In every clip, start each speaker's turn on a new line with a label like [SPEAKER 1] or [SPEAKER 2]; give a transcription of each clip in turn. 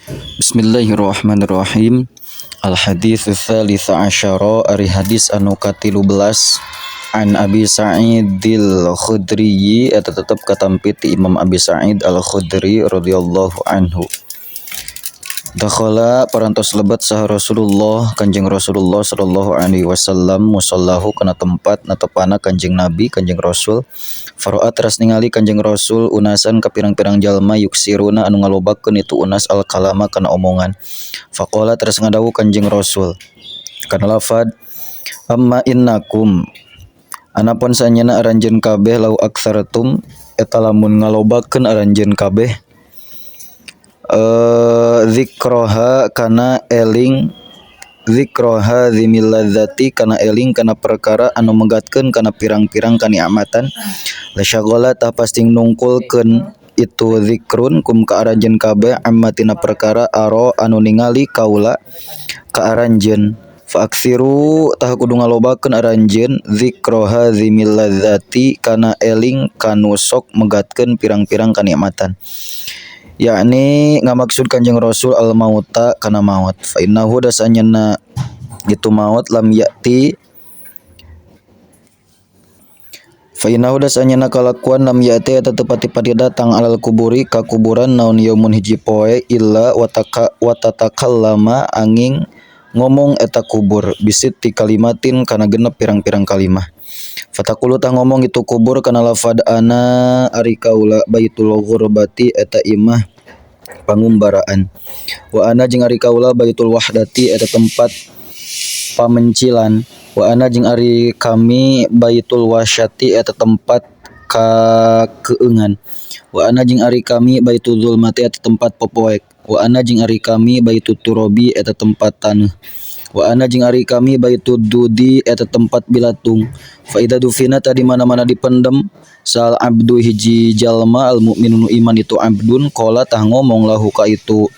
[SPEAKER 1] Bismillahirrahmanirrahim. Al hadis tsalits asyara, ari hadis anu ka-13, an Abi Sa'idil Khudri, eta tetep katampi ti Imam Abi Sa'id Al Khudri radhiyallahu anhu. Dakhala parantos lebet saha Rasulullah Kanjeng Rasulullah sallallahu alaihi wasallam musallahu kana tempat natepana Kanjeng Nabi Kanjeng Rasul. Faro'a teras ningali Kanjeng Rasul unasan ka pirang-pirang jalma yuksiruna anu ngalobakeun itu unas al kalama kana omongan. Faqala teras ngadawuh Kanjeng Rasul kana lafad amma innakum anapun sanyana aranjeun kabeh lau aktsartum eta lamun ngalobakeun aranjeun kabeh zikroha kana eling zikroha dzimil ladzati kana eling kana perkara anu megatkeun kana pirang-pirang kaniamatan lasyaghala tah pasti nungkulkeun itu zikrun kum ka aranjeun kabeh amma tina perkara aro anu ningali kaula ka aranjeun fa aksiru tah kudu ngalobakeun aranjeun zikroha dzimil ladzati kana eling kanu sok megatkeun pirang-pirang kanikmatan yakni ngamaksud Kanjeng Rasul al mauta kana maut fa innahu dasanyana itu maut lam ya'ti fa innahu dasanyana kalakuan lam ya'ti eta teu pati-pati datang alal kuburi ka kuburan naon yaumun hiji poe illa wataka watatakallama angin ngomong eta kubur bisitti kalimatin kana genep pirang-pirang kalimah. Fatakulu tah ngomong itu kubur kana lafad ana ari kaula baitul ghurbati eta imah pangumbaraan wa ana jeung ari kaula baitul wahdati eta tempat pamencilan wa ana jeung ari kami baitul wasyati eta tempat kakeungan wa ana jeung ari kami baitul zulmati eta tempat popoek wa ana jeung ari kami baitut turabi eta tempat taneuh wa ana jeung ari kami baitud dudi eta tempat bilatung fa idza dufina tadi mana-mana dipendem sal abdu hiji jalma al mukminu iman itu abdun qala tah ngomong lahu ka itu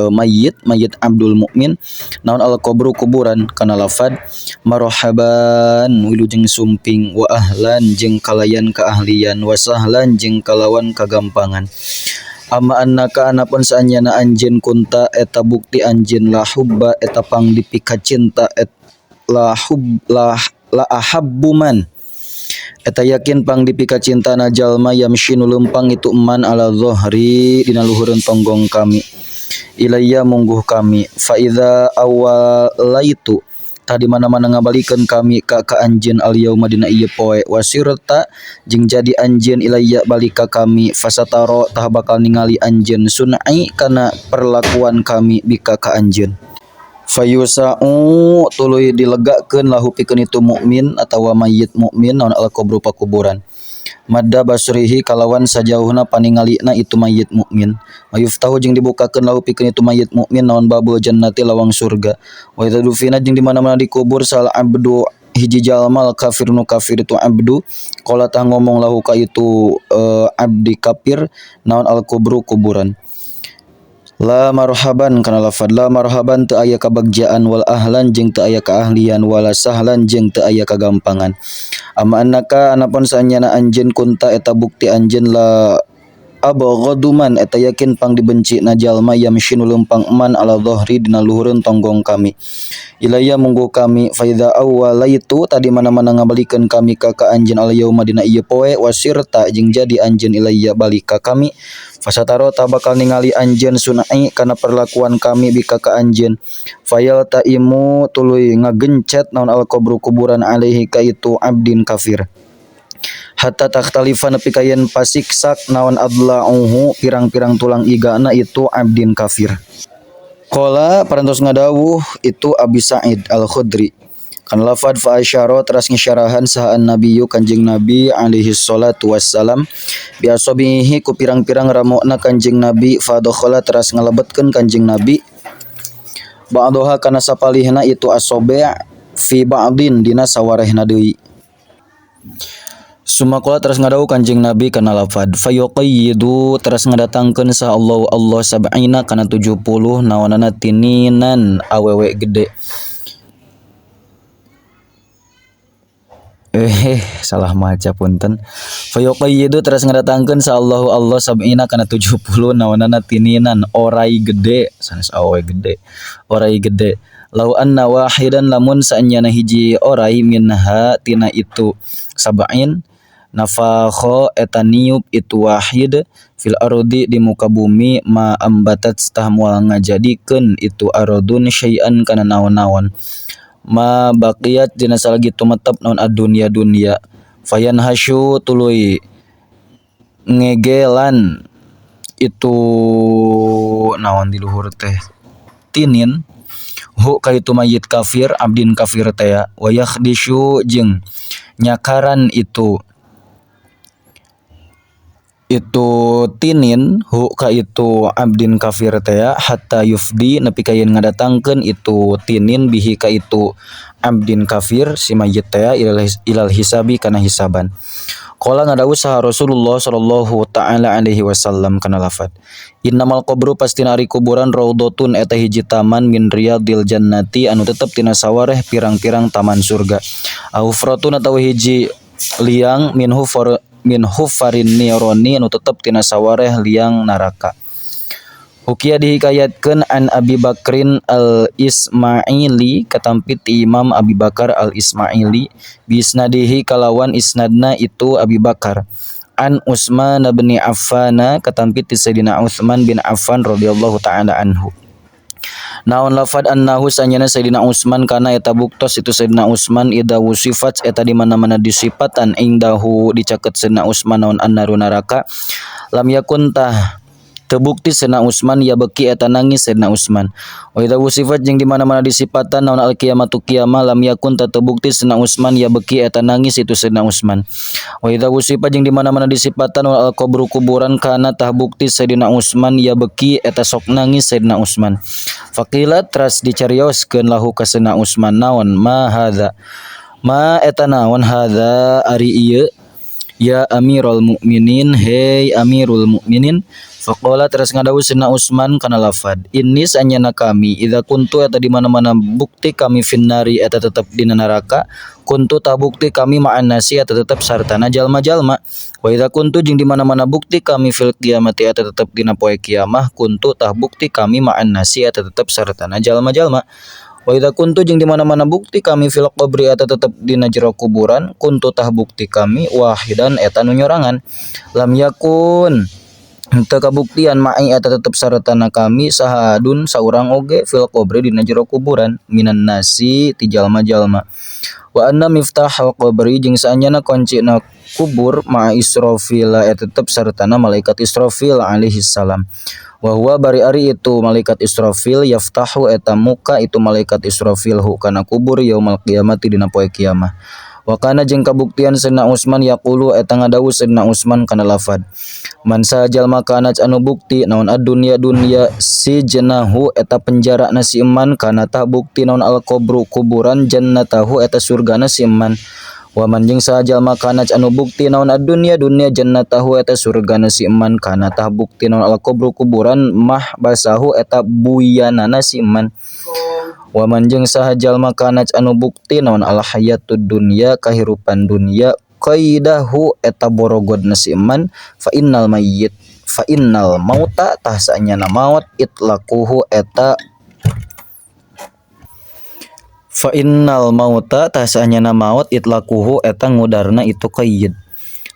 [SPEAKER 1] mayit mayit abdul mukmin naon al qabru kuburan kana lafad marhaban wilujeng sumping wa ahlan jeung kalayan kaahlian wa sahlan jeung kalawan kagampangan amma annaka anapun saanyana anjeun kunta eta bukti anjeun la hubba eta pang dipika cinta et la hub la la ahabbuman eta yakin pang dipika cintana jalma yamshi nu leumpang itu eman ala dhahri dina luhureun tonggong kami ilayya mungguh kami fa idza awalaitu tah di mana-mana ngabalikeun kami ka ka anjeun al yauma dina ieu poe wasirta jeung jadi anjeun ilayya balik ka kami fasataro tah bakal ningali anjeun sunai kana perlakuan kami bika ka anjeun fayusa'u tuluy dilegakeun lahu pikeun itu mukmin atawa mayit mukmin naon al qabru pakuburan madda basrihi kalawan sajauhna paningalina itu mayit mukmin mayuftahu jeung dibukakeun lahu pikeun itu mayit mukmin naon babul jannati lawang surga wa idza dufina jeung di mana-mana dikubur sal abdu hiji jalma al kafir nu kafir itu abdu qala tah ngomong lahu ka itu abdi kafir naon al kubru kuburan la marhaban kana lafad la marhaban teu aya kabagjaan wal ahlan jeung teu aya kaahlian wala sahlan jeung teu aya kagampangan amma annaka anapun saanyana anjeun kunta eta bukti anjeun la abghaduman eta yakin pang dibenci na jalma yamshi nu leumpang eman ala dhahri dina luhureun tonggong kami ilayya mungguh kami fa idza awwalaitu tadi mana-mana ngabalikeun kami ka ka anjeun al yauma dina ieu poe wasirta jeung jadi anjeun ilayya balik ka kami fasataro ta bakal ningali anjeun sunai kana perlakuan kami bika ka anjeun fayal taimu tuluy ngagencet naon al qabru kuburan alaihi ka itu abdin kafir hatta takhtalifa nepi ka yen pasiksak naon adla'uhu pirang-pirang tulang igana itu abdin kafir. Qala parantos ngadawuh itu Abi Sa'id Al-Khudri kan lafad fa asyara teras ngisyarahan saha an-nabiyyu Kanjeng Nabi alaihi salatu wassalam bi asabihi ku pirang-pirang ramokna Kanjeng Nabi fa dakhala teras ngalebetkeun Kanjeng Nabi ba'daha kana sapalihna itu asobe' fi ba'din dina sawarehna deui. Sumakola teras ngadawuh Kanjeng Nabi kana lafad fayuqayyidu teras ngadatangkeun saha Allah Allah sab'ina kana 70 naonana tininan awewe gede. Salah maca, punten. Fayuqayyidu teras ngadatangkeun sa Allahu Allah sab'ina kana 70 naonana tininan orai gede, sanes awewe gede, orai gede. Lau anna wahidan lamun saenyana hiji orai minha tina itu sab'in nafakha eta niup itu wahid fil ardi di muka bumi ma ambatat tah moal ngajadikeun itu ardun syai'an kana naon-naon. Ma baqiyat dina salagi tumetep naon ad-dunya dunya fayanhasyu tuluy ngegelan itu naon di luhur teh tinin hu ka itu mayit kafir abdin kafir teh wa yakhdisyu jeung nyakaran itu tinin hu ka itu abdin kafir teh hatta yufdi nepi ka yeun ngadatangkeun itu tinin bihi ka itu abdin kafir si mayit teh ilal hisabi kana hisaban. Qala ngadawuh saha Rasulullah sallallahu taala alaihi wasallam kana lafad innamal qabru pastina ari kuburan raudhatun eta hiji taman min riyadil jannati anu tetep tina sawareh pirang-pirang taman surga ahufratun atawa hiji liang min hufar min hufarin nironi anu tetep tina sawareh liang neraka. Hukia dihikayatkeun an Abi Bakrin al-Ismaili katampi ti Imam Abi Bakar al-Ismaili biisnadihi kalawan isnadna itu Abi Bakar an Utsman bin Affan katampi ti Sayyidina Utsman bin Affan radhiyallahu taala anhu. Naon lafad annahu sanyana Sayyidina Utsman kana eta buktos itu Sayyidina Utsman idza wusifat eta di mana-mana disifatan indahu dicaket Sayyidina Utsman naon annaru neraka lam yakun tah tebukti Sayyidina Utsman ya beki eta nangis Sayyidina Utsman. Wa idza wusifat jeung di mana-mana disifatan naon al qiyamatu qiyamah lam yakun tah tebukti Sayyidina Utsman ya beki eta nangis itu Sayyidina Utsman. Wa idza wusifat jeung di mana-mana disifatan naon al qabru kuburan kana tah bukti Sayyidina Utsman ya beki eta sok nangis Sayyidina Utsman. Faqila teras dicarioskeun lahu ka Sayyidina Utsman naon ma hadza ma eta naon hadza ari ieu ya Amirul Mukminin hei Amirul Mukminin. Faqala teras ngadawuh Sayyidina Utsman kana lafad inni sanyana kami idza kuntu eta di mana-mana bukti kami finnari eta tetep dina neraka kuntu ta bukti kami ma'an nasi eta tetep sartana jalma-jalma wa idza kuntu jeung di mana-mana bukti kami fil qiyamati eta tetep dina poe kiamah kuntu tah bukti kami ma'an nasi eta tetep sartana jalma-jalma wa idza kuntu jeung di mana-mana bukti kami fil qabri eta tetep dina jero kuburan kuntu tah bukti kami wahidan eta nu nyorangan lam yakun teu kabuktian ma'i eta tetep sartana kami sahadun saurang oge fil qabri dina jero kuburan minan nasi ti jalma-jalma wa anna miftahal qabri jeung saanyana kuncina kubur ma'a Israfil eta tetep sartana malaikat Israfil alaihi salam wa huwa bari ari itu malaikat Israfil yaftahu eta muka itu malaikat Israfil hu kana kubur yaumal qiyamati dina poe kiamah. Wa kana jeung kabuktian Sayyidina Utsman yaqulu eta ngadawuh Sayyidina Utsman kana lafad man sajalma kana anu bukti naon ad-dunya dunya sijnahu eta penjarana si iman kana tah bukti naon al-qabru kuburan jannatahu eta surgana si iman wa man jeung sajalma kana anu bukti naon ad-dunya dunya jannatahu eta surgana si iman kana tah bukti naon al-qabru kuburan mahbasahu eta buyanana si iman wa man jeung saha jalma kana anu bukti naon al hayatud dunya kahirupan dunya qaidahu eta borogodna si iman fa innal mayyit fa innal mauta tah saenyana maot itlaquhu eta fa innal mauta tah saenyana maot itlaquhu eta ngudarna itu qaid.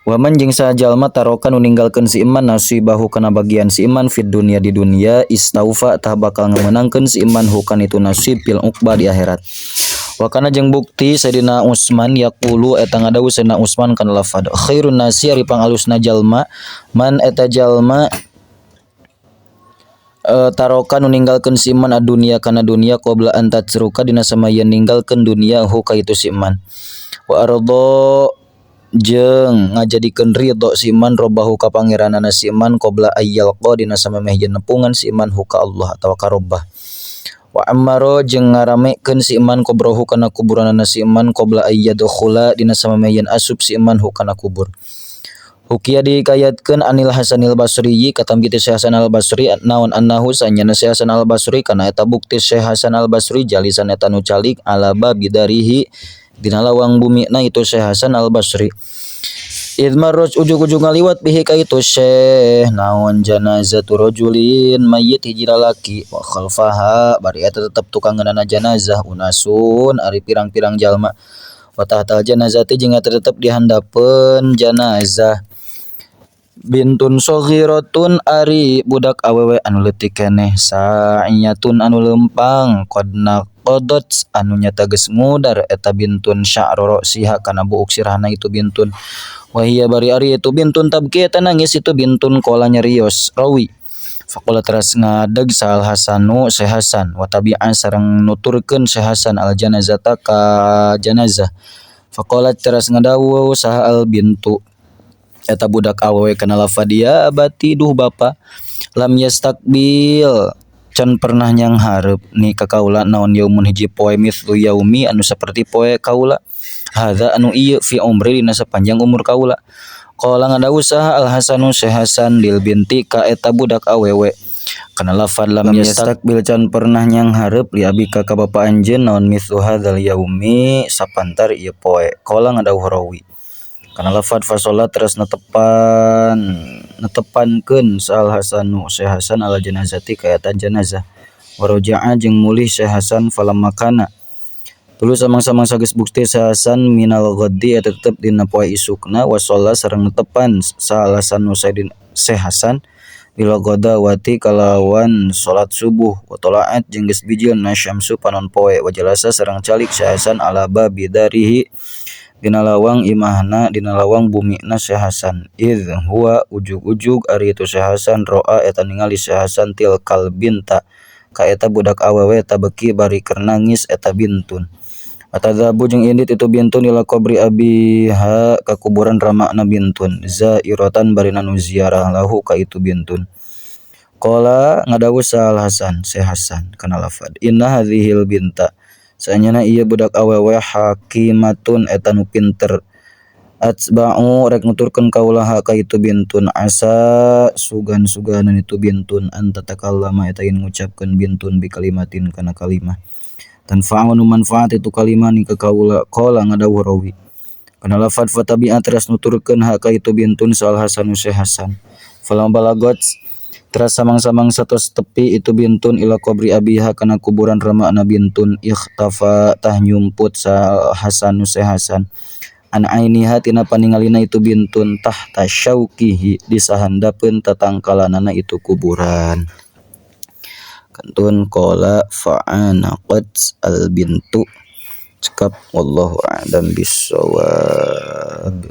[SPEAKER 1] Wa man jeung saha jalma taroka nu ninggalkeun si iman nasibahu kana bagian si iman fid dunya di dunya istaufa tah bakal ngameunangkeun si iman hukana itu nasib fil uqba di akhirat. Wa kana jeung bukti Sayyidina Utsman yaqulu eta ngadawuh Sayyidina Utsman kana lafad khairun nasi ari pangalusna jalma man eta jalma taroka nu ninggalkeun si iman ad-dunya kana dunya qabla an tatsruka dina samayan ninggalkeun dunya hu ka itu si iman wa arda jeung ngajadikeun ridho si iman robbahu ka pangeranana si iman qabla ayyalqa dina samemeh yen nepungan si iman hu ka Allah atawa ka Rabbah wa ammaro jeung ngaramekeun si iman qabrohu kana kuburanana si iman qabla ayyadkhula dina samemeh yen asup si iman hu kana kubur. Hukia dikayatkeun anil Hasanil Basri katampi ti Syekh Hasan Al Basri naon annahu sanyana Syekh Hasan Al Basri kana eta bukti Syekh Hasan Al Basri jalisan eta nu calik ala babidarihi Dina lawang bumina itu Syekh Hasan Al Basri. Idz marrat ujug-ujug ngaliwat bihi ka itu Syekh naon janazatu rajulin mayyit hiji lalaki wa khalfaha bari eta tetep tukangeunana janazah unasun ari pirang-pirang jalma wa tahtal janazati jeung eta tetep dihandapeun janazah bintun saghiratun ari budak awewe anu leutik keneh sa'iyatun anu leumpang qad naqadat anu nyata geus ngudar eta bintun sya'ra ra'siha kana buuk sirahna itu bintun wa hiya bari ari itu bintun tabki eta nangis itu bintun qala nyarios rawi faqala teras ngadeg sal Hasanu Syekh Hasan wa tabi'a sareng nuturkeun Syekh Hasan al janazata ka janazah faqala teras ngadawuh saha al bintu eta budak awewe kana lafad ya abati duh bapa lam yastakbil can pernah nyanghareup ni ka kaula naon yaumun hiji poe mithlu yaumi anu saperti poe kaula hadza anu ieu fi umri dina sapanjang umur kaula qala ngadawuh saha al Hasanu Syekh Hasan lil binti ka eta budak awewe kana lafad lam yastakbil can pernah nyanghareup li abika ka bapa anjeun naon mithlu hadzal yaumi sapantar ieu poe qala ngadawuh rawi kana lafad fasholat teras netepankeun sal Hasanu Syekh Hasan ala janazati ka eta janazah wa raja'a jeung mulih Syekh Hasan falamma kana tuluy samang-samang sageus bukti Syekh Hasan minal ghaddi eta tetep dina poe isukna wa sholla sareng netepan sal Hasanu Syekh Hasan bil ghadawati kalawan salat subuh wa tola'at jeung geus bijil nasyamsu panon poe wa jalasa sareng calik Syekh Hasan ala babi darihi dina lawang imahna dina lawang bumina Syekh Hasan idz huwa ujug-ujug ari itu Syekh Hasan roa eta ningali Syekh Hasan tilkal binta ka eta budak awewe tabeki bari keur nangis eta bintun atadzabu jeung indit itu bintun ila qabri abiha ka kuburan ramana bintun zairatan bari nu ziarah lahu ka itu bintun qala ngadawuh sal Hasan Syekh Hasan kana lafad inna hadzihil binta saenyana ieu budak awewe hakimatun eta nu pinter atsba'u rek nuturkeun kaula ka itu bintun asa sugan-suganan itu bintun anta takallama eta yen ngucapkeun bintun bi kalimatin kana kalimah tanfa'u nu manfaat itu kalimah ni ka kaula qala ngadawuh rawi kana lafad fatabi'a teras nuturkeun ha ka itu bintun sal Hasanu Syekh Hasan falam balagot teras samang-samang satos tepi itu bintun ila qabri abiha kana kuburan ramana bintun ikhtafa tah nyumput sa Hasanu Syekh Hasan an ainiha tina paningalina itu bintun tahta syauqihi disahandapeun tatangkalanana itu kuburan kantun qala fa'anaqat al bintu cekap wallahu a'lam bissawab.